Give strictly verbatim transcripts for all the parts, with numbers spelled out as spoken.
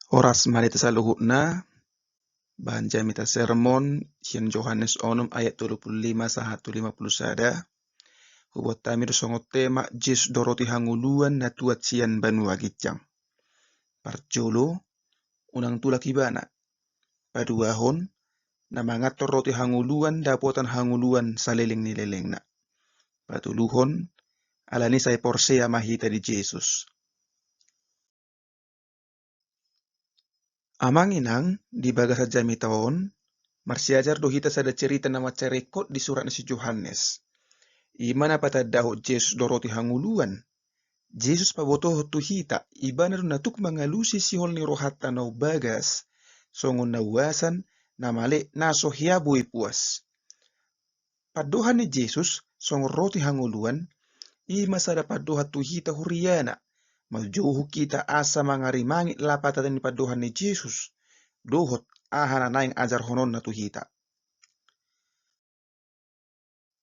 Horas ma di hita saluhutna. Bahan jamita sermon sian Johannes onom ayat tolu pulu lima sahat tu lima pulu sada. Hubuat hami do songon tema Jesus do roti hangoluan na tuat sian banua ginjang. Parjolo, unang tulak ibana. Paduahon, na manganhon roti hangoluan dapotan hangoluan saleleng ni lelengna. Patoluhon, alani i sai porsea ma hita di Jesus. Amang inang, di bagasan jamita on, marsiajar do hita sada cerita na mansai ringkot di surat ni si Johannes. I ma na patandahon Jesus do roti hangoluan. Jesus pabotohon tu hita, ibana do na tuk mangalusi sihol ni rohanta na umbagas, songon na uasan, na male, na so hea boi puas. Pandohan ni Jesus songon roti hangoluan, i ma sada pandohan tu hita huriana, manjouhon hita asa mangarimangit lapatan ni pandohan ni Jesus, dohot aha na naeng ajarhononna tu hita.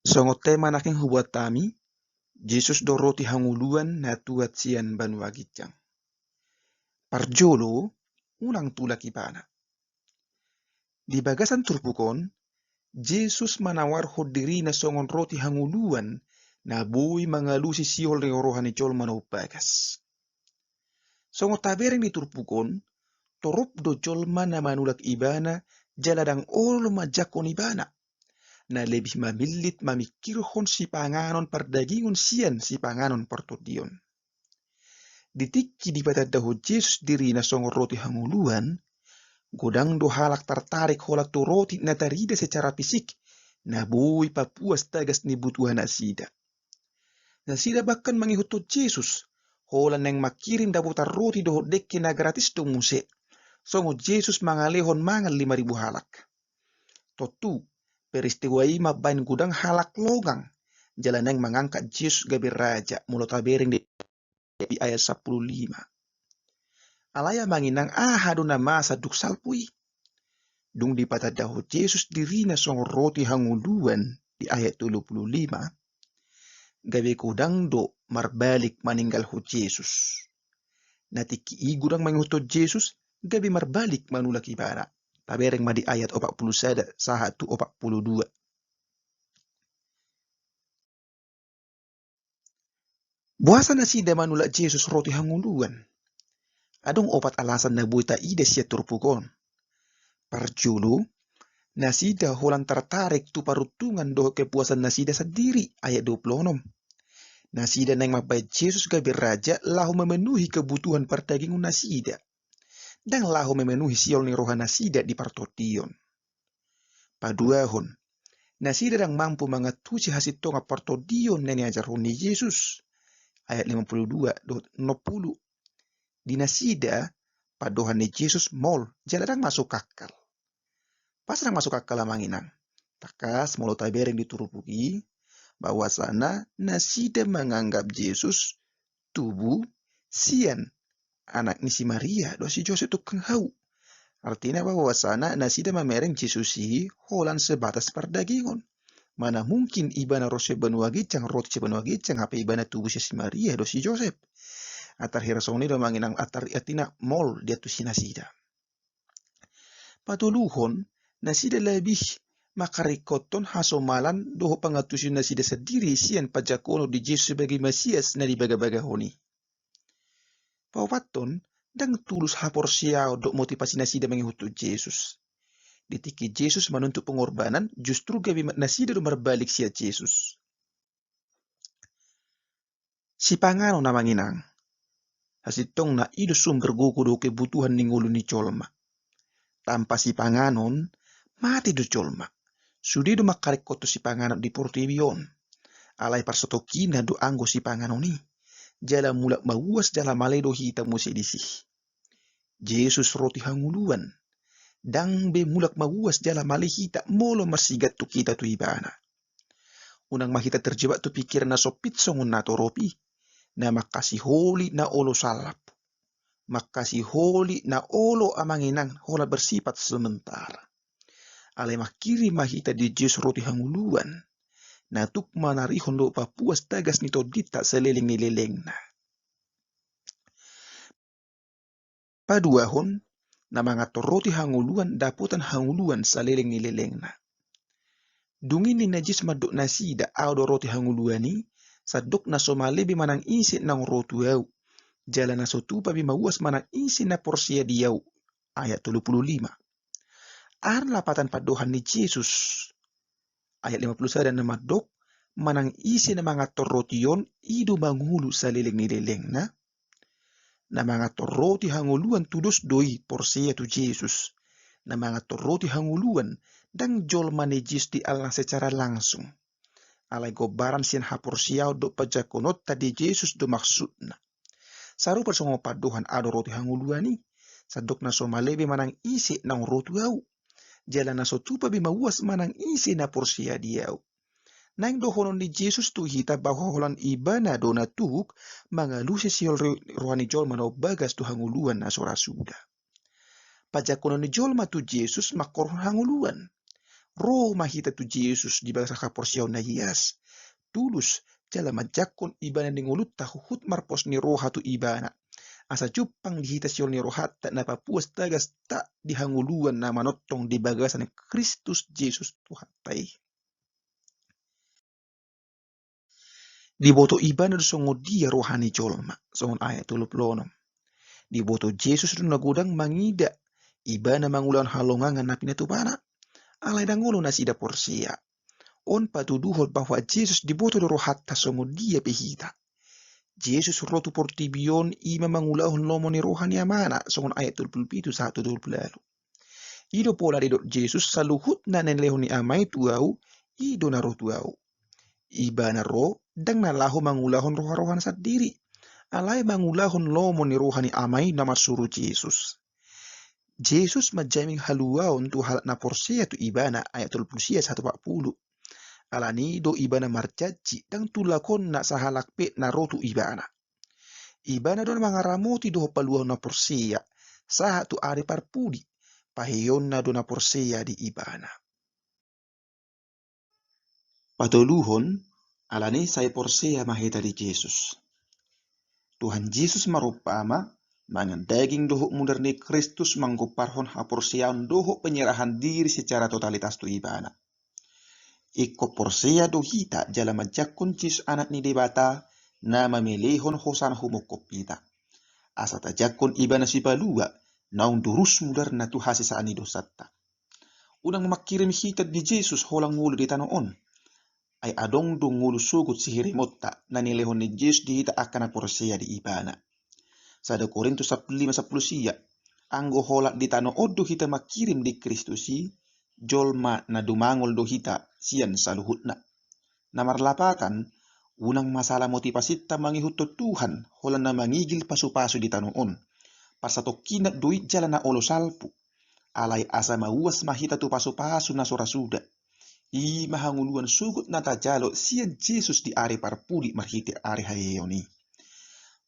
Songon tema nangkin hubuat hami, Jesus do roti hangoluan na tuat sian banua ginjang. Parjolo, unang tulak ibana. Di bagasan turpuk on, Jesus manawarhon dirina songon roti hangoluan na boi mangalusi sihol ni roha ni jolma na umbagas. Songon tabereng di turpuk on, torop do jolma na manulak ibana jala ndang olo manjangkon ibana, na lebih mamillit mamingkirhon sipanganon pardagingon sian sipanganon partondion. Di tingki dipatandahon Jesus dirina songon roti hangoluan, godang do halak tartarik holan tu roti na tarida secara fisik, na boi papuas tagas ni butuha nasida. Nasida bahkan mangihuthon Jesus, holan naeng mangkirim dapotan roti dohot dengke na gratis do muse, songon Jesus mangalehon mangan lima ribu halak. Tontu, peristiwa i mambahen godang halak longang, jala naeng mangangkat Jesus gabe raja, molo tabereng di, di ayat sampulu lima. Alai amang inang, aha do na masa dung salpu i? Dung dipatandahon Jesus dirina songon roti hangoluan di ayat tolu pulu lima, gabe godang do marbalik maninggalhon Jesus. Na tingki i godang mangihuthon Jesus, gabe marbalik manulak ibana. Tabereng ma di ayat opat pulu sada sahat tu opat pulu dua. Boasa nasida manulak Jesus roti hangoluan? Adong opat alasan na boi taida sian turpuk on. Parjolo, nasida holan tartarik tu paruntungan dohot kepuasan nasida sandiri, ayat dua pulu onom. Nasida naeng mambahen Jesus gabe raja laho memenuhi kebutuhan pardagingon nasida, ndang laho memenuhi sihol ni roha nasida di partondion. Paduahon, nasida ndang mampu mangantusi hasintongan partondion na niajarhon ni Jesus, ayat lima pulu dua dohot onom pulu. Di nasida, pandohan ni Jesus mol, jala ndang masuk akal. Boasa ndang masuk akal amang inang? Tangkas molo tabereng di turpuk i, bahwasana nasida manganggap Jesus tubu sian anak ni si Maria dohot si Josep tungkang hau. Artina bahwasana nasida mamereng Jesus i holan sebatas pardagingon. Mana mungkin ibana ro sian banua ginjang, roti sian banua ginjang, hape ibana tubu sian si Maria dohot si Josep. Antar hira songon i do amang inang, antar artina mol diantusi nasida. Patoluhon, nasida lebih mangkaringkothon hasomalan dohot pangantusion nasida sandiri sian panjangkonon di Jesus sebagai Mesias na dibagabagahon i. Paopathon, ndang tulus haporseaon dohot motivasi nasida mangihuthon Jesus. Di tingki Jesus manuntut pengorbanan, justru gabe ma-, nasida do marbalik sian Jesus. Sipanganon amang inang. Hasintongna i do sumber gogo dohot kebutuhan ni ngolu ni jolma. Tanpa sipanganon, mate do jolma. Sude do mangkaringkothon sipanganon di portibi on. Alai parsatongkina do anggo sipanganon i. Jala mulak mauas jala male do hita muse disi. Jesus roti hangoluan. Ndang be mulak mauas jala male hita molo marsigantung hita tu ibana. Unang ma hita terjebak tu pikiran na sompit songon natorop i, na mangkasiholi na olo salap. Mangkasiholi na olo amang inang holan bersifat sementara. Alai mangkirim ma hita di Jesus roti hangoluan, na tuk manarihon dohot papuas tagas ni tondinta saleleng ni lelengna. Paduahon, Na mangan roti hangoluan dapotan hangoluan saleleng ni lelengna. Dung i ninna Jesus mandok nasida, Ahu do roti hangoluan i, sandok na so male be manang ise naung ro tu Ahu, jala na so tupa be mauas manang ise na porsea di Ahu. Ayat tolu pulu lima. Aha lapatan pandohan ni Jesus? Ayat lima pulu sada na mandok, manang ise na mangan roti on, i do mangolu saleleng ni lelengna. Na mangan roti hangoluan tudos do i porsea tu Jesus. Na mangan roti hangoluan ndang jolma ni Jesus di Allah secara langsung. Alai gombaran sian haporseaon dohot pajangkononta di Jesus do maksudna. Sarupa songon pandohan Ahu do roti hangoluan i, sandok na so male be manang ise naung ro tu Ahu, jala na so tupa be mauas manang ise na porsea di Ahu. Naeng dohonon ni Jesus tu hita bahwa holan Ibana do na tuk mangalusi sihol ro-, roha ni jolma na umbagas tu hangoluan na so ra suda. Pajangkonon ni jolma tu Jesus mangkorhon hangoluan. Ro ma hita tu Jesus di bagasan haporseaon na ias, tulus, jala manjangkon Ibana di ngolunta huhut marpos ni roha tu Ibana, asa jumpang di hita sihol ni rohanta na papuas tagasta di hangoluan na manongtong di bagasan Kristus Jesus Tuhanta i. Diboto Ibana do songon dia roha ni jolma, songon ayat tolu pulu onom. Diboto Jesus do na godang mangida Ibana mangulahon halongangan na pinatupana. Alai ndang olo nasida porsea. On patuduhon bahwa Jesus diboto do rohanta songon dia pe hita. Jesus ro tu portibi on i ma mangulahon lomo ni roha ni Amana, songon ayat tolu pulu pitu sahat tu tolu pulu ualu. I do pola didok Jesus, saluhut na nilehon ni Ama i tu Ahu, i do na ro tu Ahu. Ibana ro, ndang na laho mangulahon roha-rohana sandiri, alai mangulahon lomo ni roha ni Ama i na marsuru Jesus. Jesus manjamin haluaon tu halak na porsea tu Ibana, ayat tolu pulu sia sahat opat pulu. Alani do Ibana marjanji, ndang tulakonna sahalak pe na ro tu Ibana. Ibana do na mangaramoti dohot paluahon na porsea, sahat tu ari parpudi, paheheonna do na porsea di Ibana. Patoluhon, alani sai porsea ma hita di Jesus. Tuhan Jesus marumpama, mangan daging dohot mudar ni Kristus manggombarhon haporseaon dohot penyerahan diri secara totalitas tu Ibana. Ingkon porsea do hita jala manjangkon Jesus Anak ni Debata, na mamelehon hosana humongkop hita. Asa tajangkon Ibana Sipalua, naung durus mudarna tu hasesaan ni dosanta. Unang mangkirim hita di Jesus holan ngolu di tano on. Ai adong do ngolu sogot sihirimonta, na nilehon ni Jesus di hita angka na porsea di Ibana. Sada Korintus sampulu lima sampulu sia, anggo holan di tano on do hita mangkirim di Kristus i, jolma na dumangol do hita sian saluhutna. Na marlapatan, unang masalah motivasinta mangihuthon Tuhan, holan na mangigil pasu-pasu di tano on. Parsatongkinan do i jala na olo salpu. Alai asa mauas ma hita tu pasu-pasu na so ra suda. I ma hangoluan sogot na tajalo sian Jesus di ari parpudi marhite ari haheheon i.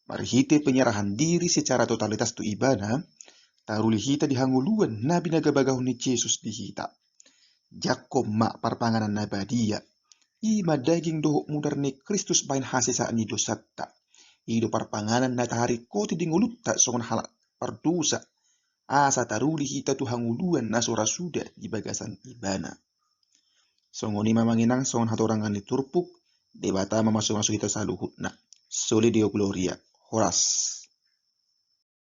Marhite penyerahan diri secara totalitas tu Ibana, taruli hita di hangoluan na binagabagahon ni Jesus di hita. Jangkon ma parpanganan na badia. I ma daging dohot mudar ni Kristus bahen hasesaan ni dosanta. I do parpanganan na taharingkoti di ngolunta songon halak pardosa. Asa taruli hita tu hangoluan na so ra suda di bagasan Ibana. Songon i ma amang inang songon hatorangan ni turpuk, Debata mamasu-masu hita saluhutna. Soli Deo Gloria. Horas.